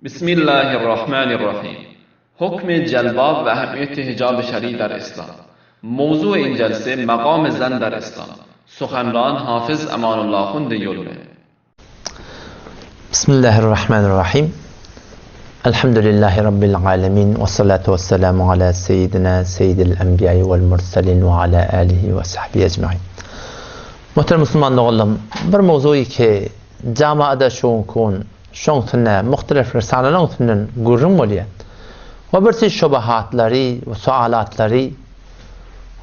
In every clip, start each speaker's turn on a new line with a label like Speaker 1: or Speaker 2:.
Speaker 1: Bismillahirrahmanirrahim. حکم جلباب و اهمیت حجاب شرعی در اسلام. موضوع این جلسه مقام زن در اسلام. سخنران حافظ امان الله خوند یلمه.
Speaker 2: Bismillahirrahmanirrahim. Elhamdülillahi Rabbil alemin. Ve salatu ve selamu ala seyyidina seyyidil enbiya'i vel murselin ve ala alihi ve sahbihi ecmain. Muhterem musulman doganlarym, bir mowzugy ki jamaada şu günki gün şoň üstünde muhtelif risalalaryň üstünden gürrüň bolýar. We bir çeşit şubahatlary we sualatlary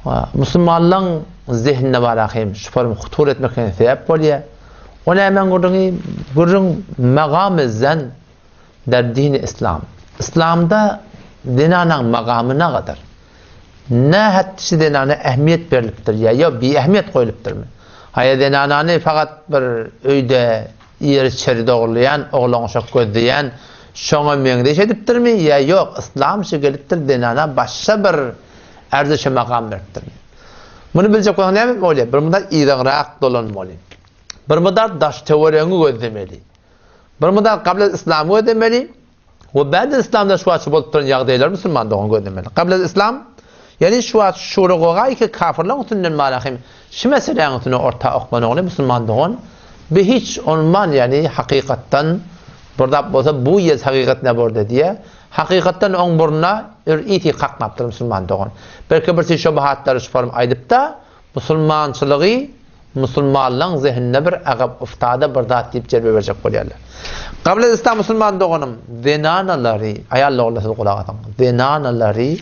Speaker 2: we musulmanlaryň zehninde bar ahim şu form hutur etmekine sebäp bolýar. O nämäň gürrüňi? Gürrüň magamy zen der dini islam. Islamda zenanaň magamy nagadar? Nähätdi şu zenana ähmiýet berlipdir ýa ýok biähmiýet goýlupdyrmy? Haýa zenanany fakat bir öýde ýeri-çeri dogurlaýan, oglan-uşak gözleýän şoňa meňzeş edipdirmi ýa ýok yslam şu gelipdir zenana başga bir ärzeşe magam beripdirmi? Muny biljek bolsaň näme etmeli bolýar? Bir mydar yzaňrak dolanmaly. Bir mydar daş-töweregiňi gözlemeli. Bir mydar gablel yslamy gözlemeli. We bädel yslamda şu wagt bolup duran ýagdaýlary musulman dogan gözlemeli. Gablel yslam, ýagny şu wagt şura goga iki kafirlaryň üstünden bara hem şu meseläniň üstüne orta oklanygyny musulman dogan bi hiç onman ýagny hakykatdan bir zat bolsa bu ýez hakykat ne borda diýe hakykatdan oň burnuna ür iti kakmapdyr musulman dogan. Belki bir çeşit şobahatlary şu form aýdypda Musulmançylygy musulmanlaň zehnine bir agap uftada bir zat diýip jelbe berjek bolýarlar. Gabl islam musulman doganym zenanalary, aýal doganlar siz gulak asyň. Zenanalary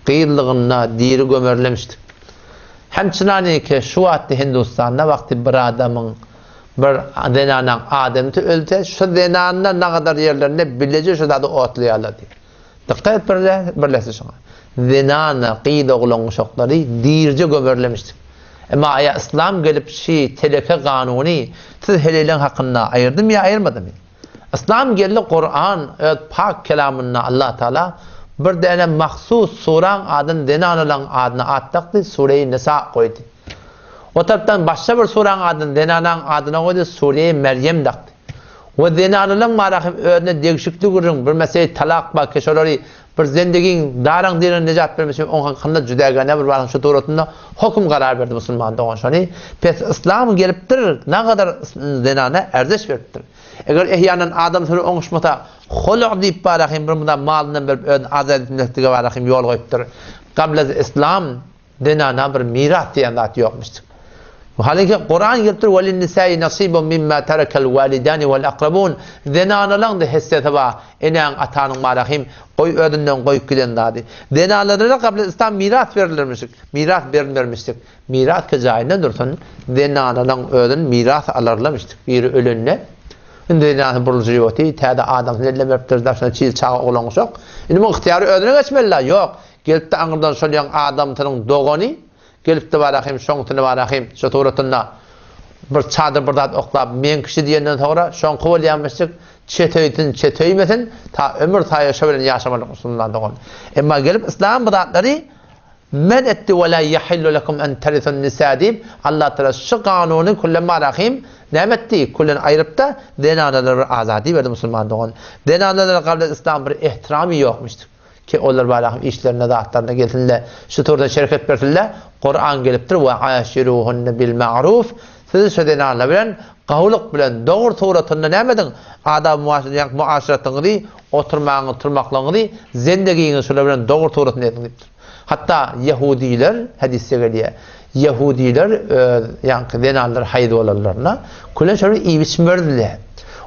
Speaker 2: gyzlygynda diri gömerlemişdik. Hemçinaniki şu wagtda Hindustanda wagty bir adamyň bir zenanaň adamsy ölse şu zenanyna nagadar ýerlerinde bileje şu zady otlaýarlar diýip. Dykgat et birle, birlesi şoňa. Zenana, gyz oglan uşaklary dirje gömerlemişdik. Emma aýa yslam gelip şi teleke ganuny siz heleýleň hakynda aýyrdymy ýa aýyrmadymy? Yslam geldi Kuran öz pak kelamynda Allah Taala bir däne mahsus suraň adyny zenanalaň adyna at dakdy Sureýi Nisa goýdy. O tarapdan başga bir suraň adyny zenanaň adyna goýdy Sureýi Merýem dakdy. We zenanalaň bar hem özüne degişikli gürrüň, bir mesele talak bar ki şolary bir zendegiň daraň diýen nejat bermek üçin oň hakynda jüdägäne bir baryň şu suratynda hokum karar berdi musulman dogan şony. Pes yslam gelipdir nagadar zenana erzeş beripdir. Eger ehýanan adam sözi oňuşmasa hulu diýip bar hem bir munda malyndan berip özüni azat etmeklige bar hem ýol goýupdyr. Gablez islam Zenana bir miras diýen zat ýokmuşdyr. Halyki Kuran gelipdir Welin-nisai nasibun mimma terekel walidani wal akrabun Zenanalaň-da hissesi bar, enäň, atanyň maly hem goý özünden goýup giden zady. Zenanlara gably yslam miras berilermişik, miras berilmermişdik. Miras ki jaýynda dursun, zenanalaň özün miras alarlarmyşdyk. Biri ölende, indi zenanasy burulyjy ýoty, täze adamsyny eline beripdir, daşyna çil çaga oglan uşak. Indi muň ygtyýary özüne geçmeli-la, ýok. Gelipdi aňyrdan şol ýaň adamsynyň dogany, gelipdi barahym şoňsuny barahym şo suratynda bir çadyr bir zat oklap meň kişi diýenden soňra şoňky bolýamyşjyk çet öýsün çet öýmesin ta ömür saýa şo bilen ýaşamalyk musulman dogan. Emma gelip yslam bu zatlary men etdi we la ýahillu lekum en terisun nisa diýip Allah Taala şu kanuny küllen barahym näme etdi küllen aýrypda zenanalara bir azady berdi musulman dogan. Zenanalara gabla yslam bir ehtiramy ýokmuşdyk. Ki olar barahyň işlerine zatlaryna gelsinle, şu turda şereket bersinle, Kuran gelipdir we aşiruhunne bil ma'ruf, siz şu zenanlar bilen gowulyk bilen dogry suratynda näme ediň, adab ýa muaşeratyňyzy, oturmagyňyzy, turmaklygyňyzy, zendegiňizi şular bilen dogry suratynda ediň diýipdir. Hatda ýehudiler, hadysda gelýär, ýehudiler öz ýaňky zenanlar haýz bolanlarynda külen şolar iýip-içmerdiler.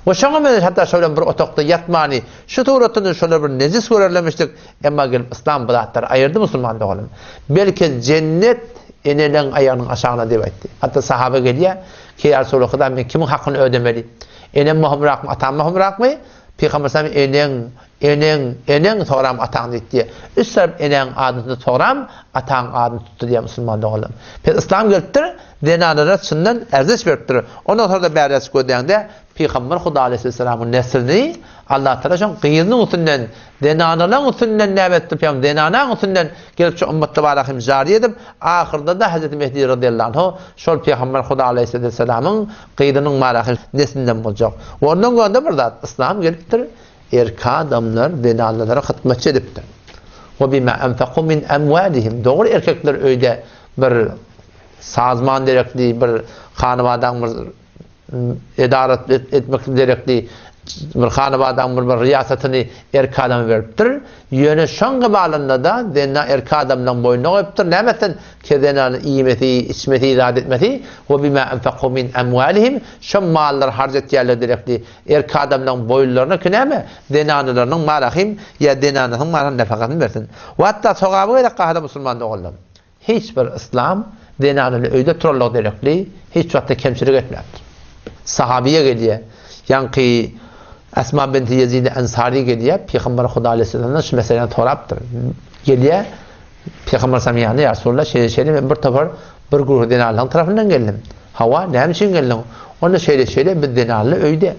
Speaker 2: We şoňa meňzeş hatda şo bilen bir otagda ýatmany Şu suratynda şolar bir nejis görerlemişdik, emma gelip yslam bu zatlary aýyrdy musulman doganym. Belki jennet eneleň aýagynyň aşagyna diýip aýtdy. Hatda sahaba gelýär, Ki ýa Resulallah Huda men kimiň hakyny ödemeli? Enem möhümrakmy, atam möhümrakmy? Pygamber sallam eneň, eneň, eneň soram ataň diýdi diýýär. Üç tarap enäň adyny tutdy soram ataň adyny tutdy diýýär musulman doganlarym. Pes yslam gelipdir, zenanlara çyndan erzeş beripdir. Ondan soňra-da bäri gözläňde Pygamber Huda aleýhissalamyň neslini Allatagala şoň gyzynyň üstünden, zenanalaň üstünden näme etdi pygamber zenanaň üstünden gelip şu ymmatda bara hem jary edip, ahyrda-da Hezreti Mehdi razyýallahu anhu şol pygamber Huda aleýhissalamyň gyzynyň bara hem neslinden boljak. Ondan görde bir zat, yslam gelipdir. Erkek adamlar zenanlara hyzmatçy edipdir. We bima anfaku min amwalihim. Dogry erkekler öýde bir sazman derekli, bir hanabadaň bir edara etmek derekli bir hanabadaň bir bir riýasatyny erkek adama beripdir. Ýöne şoň gybalynda-da zena erkek adamlaň boýnuna goýupdyr. Näme etsin? Ki zenany iýmesi, içmesi, zat etmesi, we bima anfaku min amwalihim, şo mallary harç etýärler derekli Erkek adamlaryň boýunlaryna ki näme, zenanalarynyň marahym ýa zenanasynyň marahym nafakasyny bersin. We hatda sogaby gerek gahada musulman doganlar. Hiç bir yslam zenanany öýde turanlygy derekli hiç wagtda kemçilik etmäpdir. Sahabyýa gelýär, ýaňky Esma binti Ýezid Ensary gelýär, Pygamber Huda aleýhissalamdan şu meseläni sorapdyr. Gelýär, Pygamber sallam ýanyna, Ýa Resulallah, şeýle şeýle men bir topar bir güruh zenanlaryň tarapyndan geldim. Hawa, näme üçin geldiň? Onda şeýle-şeýle biz zenanly öýde.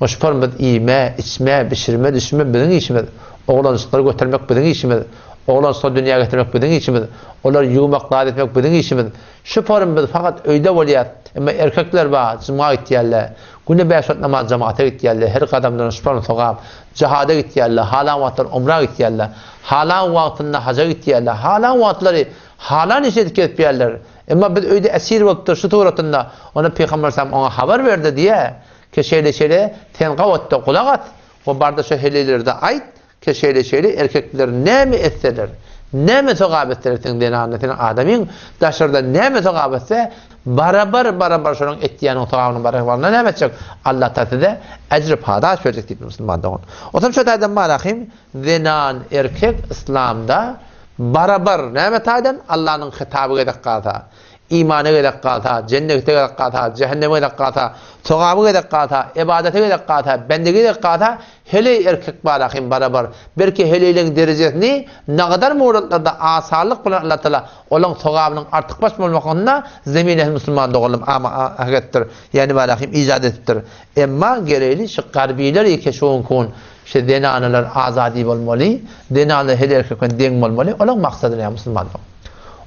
Speaker 2: Oşpar biz iýme, içme, bişirme, düşürme biziň işimiz. Oglanjyklary götermek biziň işimiz. Oglanjyklary dünýä getirmek biziň işimiz. Olary ýuwmak, zat etmek biziň işimiz. Şu porun biz fakat öýde bolýas. Emma erkekler bar, juma gitýärler. Günde bäş wagt namaz jemagata gitýärler. Her gadamlaryna şu porun sogap. Jihada gitýärler, halan wagtlary umra gitýärler. Halan wagtynda haja gitýärler. Halan wagtlary halan iş edip gezip ýärler. Emma biz öýde esir bolupdyr şu suratynda, onda Pygamber salam oňa habar berdi diýä, ke şeýle şeýle sen gabatda gulak as we barda şo heleýlerde aýt, ke şeýle şeýle erkekler näme etseler, näme sogap etseler seň zenanyna seniň adamyň daşarda näme sogap etse barabar barabar şonuň etýäniň sogabynyň barabaryna näme etjek Allah taala size ejr padaş berjek diýipdir musulman dogan. Otam şo taýdan marahym Zenan erkek yslamda barabar näme taýdan Allanyň hitaby gezek galsa, imana gezek galsa, jennete gezek galsa, jähenneme gezek galsa, sogaby gezek galsa, ebadete gezek galsa, bendigi gezek galsa, heleý erkek bara hem barabar. Belki heleýleň derejesini nagadar muratlarda asanlyk bilen Allah Taala olaň sogabynyň artykmaç bolmaklygyna zemin musulman doganlym ama ahetdir. Ýani bara hem ijat edipdir. Emma gereýli şu garbylar ýeke şu günki gün Şu zenanalar azady bolmaly, zenanlar her erkek bilen deň bolmaly, olaň maksady näme musulmanlaryň?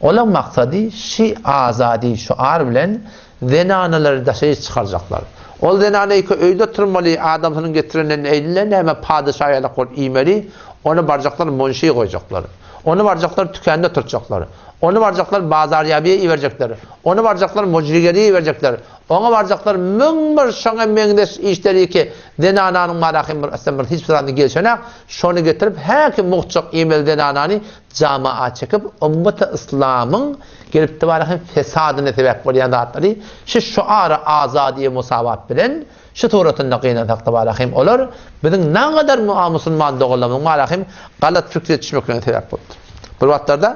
Speaker 2: Olaň maksady şi azady şuar bilen zenanalary daşary çykarjaklar. Ol zenana iki öýde oturmaly, adamsynyň getirenden eline näme padyşa ýalak bolup iýmeli, ony barjaklar munşi goýjaklar. Ony barjaklar tükände oturtjaklar. Ony barjaklar bazarýabyýa iberjekler. Ony barjaklar mujrigeriýe iberjekler. Oňa barjaklar 1001 şoňa meňzeş işleri ki, zenananyň marahym bir aslan bir hiç bir zadyny gelşenak, şony getirip häki mugtjak iýmeli zenanany jamaa çekip ummeti yslamyň gelip marahym fesadyna sebäp bolýan zatlary şu şuary azadiýe musawat bilen şu suratynda gynansakda marahym olar biziň nagadar musulman doganlarymyzyň marahym galat fikre düşmeklerine sebäp bolupdyr. Bir wagtlarda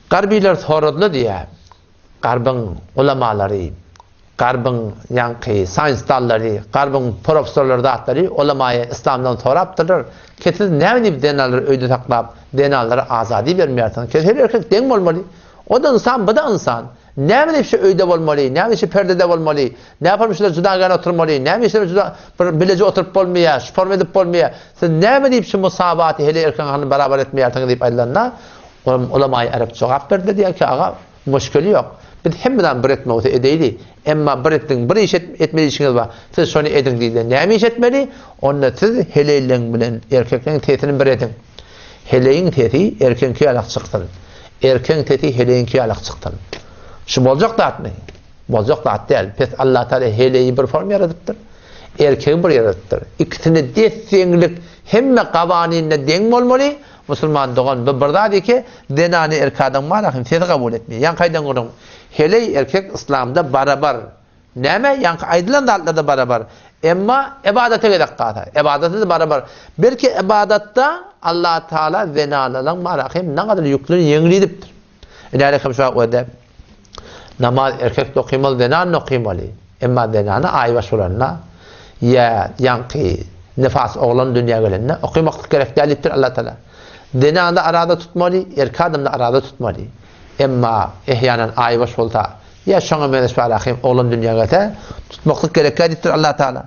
Speaker 2: garbylar soradylar diýýär. Garbyň ulamalary, garbyň ýaňky saýnsdanlary, garbyň professorlary zatlary ulamaýy yslamdan sorapdyrlar, ke siz näme diýip zenanlary öýde saklap, zenanlara azady bermeýärsiňiz? Ke her erkek deň bolmaly. O-da ynsan, bu-da ynsan. Näme diýip şu öýde bolmaly, näme diýip şu perdede bolmaly, näme şular judagän oturmaly, näme işler juda bir bileje oturyp bolmaýar, şu forma edip bolmaýar. Siz näme diýip şu musawaty hele erkegiň hakyny barabar etmeýärsiňiz diýip aýdylanda, Ulamaýy arap jogap berdi, diýýär ki, aga, muşkeli ýok. Biz hemme zady bir etmek bolsa edeýli. Emma bir etdiň, bir iş etmeli işiňiz bar. Siz şony ediň diýdi. Näme iş etmeli? Onda siz heleýleň bilen erkekleň sesini bir ediň. Heleýiň sesi erkegiňki ýalak çyksyn. Erkegiň sesi heleýiňki ýalak çyksyn. Şu boljak zatmy? Boljak zat däl. Pes Allatagala heleýi bir form ýaradypdyr. Erkegi bir ýaradypdyr. Ikisini des-deňlik hemme gawanynda deň bolmaly. Musulman dogan bu bir zat eke zenany erkek adam bar ahim sesi kabul etmeýär. Ýaňky aýdan gürrüň heleý erkek yslamda barabar. Näme ýaňky aýdylan zatlarda barabar. Emma ebadata gezek galsa ebadaty barabar. Belki ebadatda Allah Taala zenanalaň bar ahim nagadar ýüklerini ýeňledipdir. Ine hem şu wagtda Namaz erkek de okymaly, zenan da okymaly. Emma zenana aýbaş bolanda ýa ýaňky nifas oglan dünýä gelende okymaklyk gerek däl diýipdir Allah Taala. Zenanda araza tutmaly, erkek adamda araza tutmaly. Emma ehýanan aýbaş bolsa ýa şoňa meňzeş bir ahim oglan dünýä gelse tutmaklyk gerek däl diýipdir Allah Taala.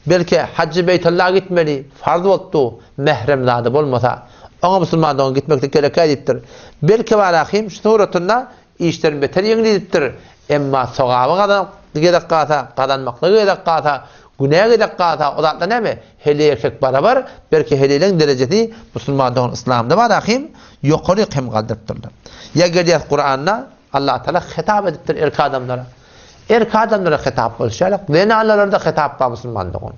Speaker 2: Belki hajy Beýtullaha gitmeli, farz bolupdy, mährem zady bolmasa, oňa musulman dogan gitmeklik gerek däl diýipdir. Belki bar ahim şu suratynda Işlerini beter ýeňledipdir. Emma sogaby gazan gezek galsa, gazanmaklygy gezek galsa, Günä gezek galsa, o zatlar näme? Heleý erkek barabar, belki heleýleň derejesi musulman dogan yslamda bar ahym, ýokaryk hem galdyrypdyrlar. Ýa gelýäs Kuranda, Allah Taala hitap edipdir erkek adamlara. Erkek adamlara hitap bolşy ýaly, zenanlara-da hitap bar musulman dogan.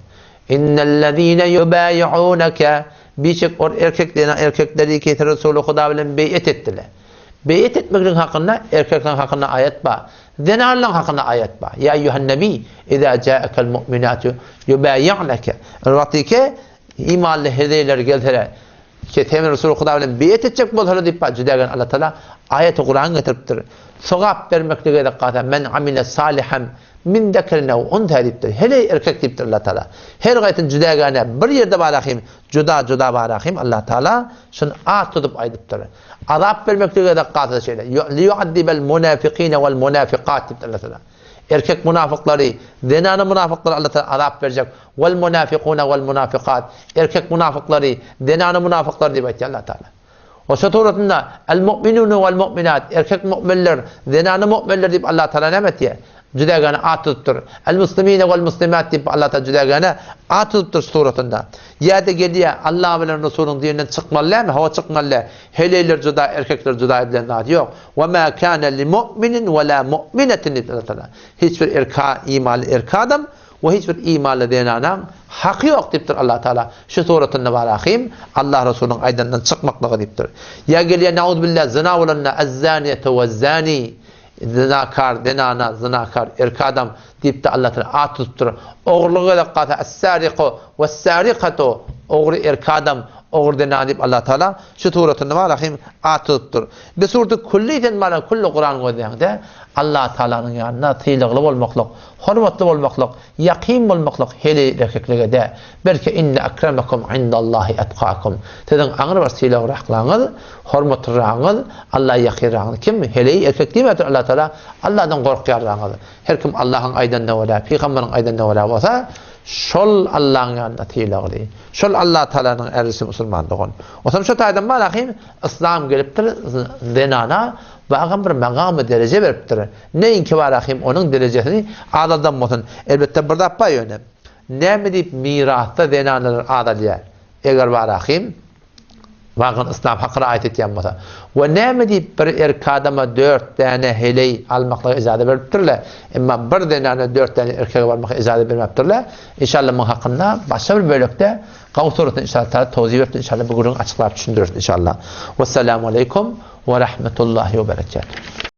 Speaker 2: Innellezine yubayi'unke Biçek ol erkek zenan erkekleri ki Resuly Huda bilen beýet etdiler. Beýet etmekligiň hakynda erkekleriň hakynda aýat bar. Zenanlaryň hakynda aýat bar. Ýa eýýuhan nebi, iza ja'akal mu'minatu yubayi'nake. Wagtyky imanly heleýler gelseler, ki sen Resuly Huda bilen beýet etjek bolsalar diýip bar, jüdägen Allah Taala aýaty Kuran getiripdir. Sogap bermeklige gezek galsa, men amile salihan min zekerin ew unsa diýipdir. Heleý erkek diýipdir Allah Taala. Her gaýtyn jüdägäne bir ýerde bar ahim, juda-juda bar ahim Allah Taala şuny at tutup aýdypdyr. Azap bermeklige gezek galsa şeýle, Liýuazzibel munafikine wal munafikat diýipdir Allah Taala. Erkek munafyklary, zenana munafyklary Allah Taala azap berjek. Wal munafikune wal munafikat. Erkek munafyklary, zenana munafyklary diýip aýtýar Allah Taala. Oşa suratynda El mu'minune wal mu'minat, erkek mu'minler, zenana mu'minler diýip Allah Taala näme etýär? Jüdägäne at tutupdyr. El muslimine wal muslimat diýip Allah Taala jüdägäne at tutupdyr şu suratynda. Ýa-da gelýär, Allah bilen Resulyň dininden çykmaly dälmi? Hawa çykmaly däl. Heleýler juda, erkekler juda edilen zat ýok. Wa ma kana li mu'minin we la mu'minatin diýip Allah Taala. Hiç bir erka imanly erkek adam we hiç bir imanly zenanaň haky ýok diýipdir Allah Taala. Şu suratynda bar ahim, Allah Resulynyň aýdanyndan çykmaklygy diýipdir. Ýa gelýär nauzbillah zina bolanda ez-zaniýetu wez-zani Zynakar zenana, zynakar erkek adam diýip-de Allah Tagala at tutupdyr. Ogurlyga gezek galsa, Es-sariku wes-sarikatu, ogry erkek adam, ogry zenan diýip Allah Tagala şu suratynda bar rahym at tutupdyr. Bir surty külli sen bana külli Kuran gözleýäňde, Allah Tagalanyň ýanynda sylagly bolmaklyk, hormatly bolmaklyk, ýakyn bolmaklyk heleý erkeklige däl. Belki inne akramakum indallahi etkakum. Siziň aňry bir sylaglyraklaryňyz, hormatlyragyňyz, Alla ýakynragyňyz kim? Heleý erkek diýmäpdir Allah Taala, Alladan gorkýanragyňyz. Her kim Allahyň aýdanyna görä, pygamberiň aýdanyna görä bolsa, şol Allahyň ýanynda sylagly. Şol Allah Taalanyň ärisi musulman dogan. Otam şo taýdan bar ahym, yslam gelipdir zenana bagam bir magam we dereje beripdir. Neýinki bar ahym onuň derejesini azaldan bolsun. Elbetde bir zat bar ýöne. Näme diýip mirasda zenanalar azalýar? Eger bar ahym, Wagyn yslam haky raýat etýän bolsa. We näme diýip bir erkek adama dört däne heleý almaklyga ijaza beripdirler, emma bir zenana dört däne erkege barmaklyga ijaza bermäpdirler. Inşallah muň hakynda başga bir bölekde gawy suratynda inşallah taala towzih berip inşallah bu gürrüňi açyklap düşündireris inşallah. Wessalamu aleýkum we rahmetullahi we berekatuh.